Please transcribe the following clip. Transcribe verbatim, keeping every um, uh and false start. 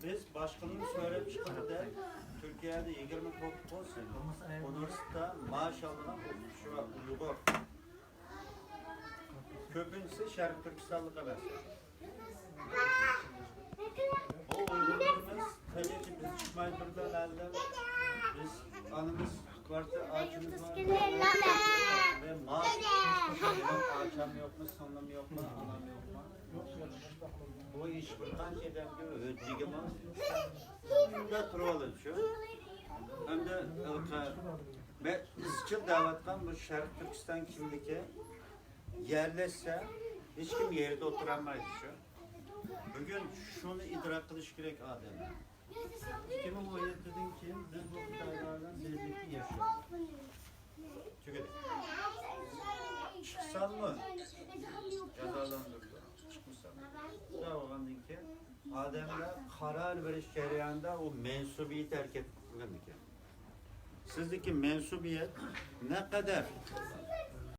بىز باشقىلارنى سۆرەپ چىققىنىدەك، تۈركىيەدە يىگىرمە توققۇز ئۇنىۋېرسىتېتتا مائاش ئالىدىغان ئوقۇتقۇچى بار، ئۇيغۇر. كۆپىنچىسى شەرقىي تۈركىستانلىق ئەمەس. بۇ ئۇيغۇرلىرىمىز تېخىچە بىز چىقماي تۇرىدۇ ھەلدە. بىز ئالىمىز كۋارتىر ئاچىمىز بار. ۋە ماس. مېنىڭ ئاچام يوقمۇ، سىڭلىم يوقمۇ، ئانام يوقمۇ؟ بۇ ئىش بىر قانچە ئادەمگە ھۆددىگىمۇ شۇنداق تۇرۇۋالىدۇ شۇ. ئەمدى ھېلىقى مەن ئىزچىل دەۋاتقان بۇ شەرقىي تۈركىستان كىملىكى يەرلەشسە، ھېچكىم يەردە ئولتۇرالمايدۇ شۇ. بۈگۈن شۇنى ئىدراك قىلىش كېرەك ئادەم. ئىككى مىڭ ئون يەتتىدىن كېيىن بىز بۇ خىتايلار بىلەن بىرلىكتە ياشىدۇق. تۈگىدى. چىقساممۇ جازالاندۇردى. چىقمىسام. شۇنداق بولغاندىن كېيىن ئادەملەر قارار بېرىش جەريانىدا ئۇ مەنسۇبىيىتى ھەرىكەت قىلغان ئىكەن. سىزدىكى مەنسۇبىيەت نەقەدەر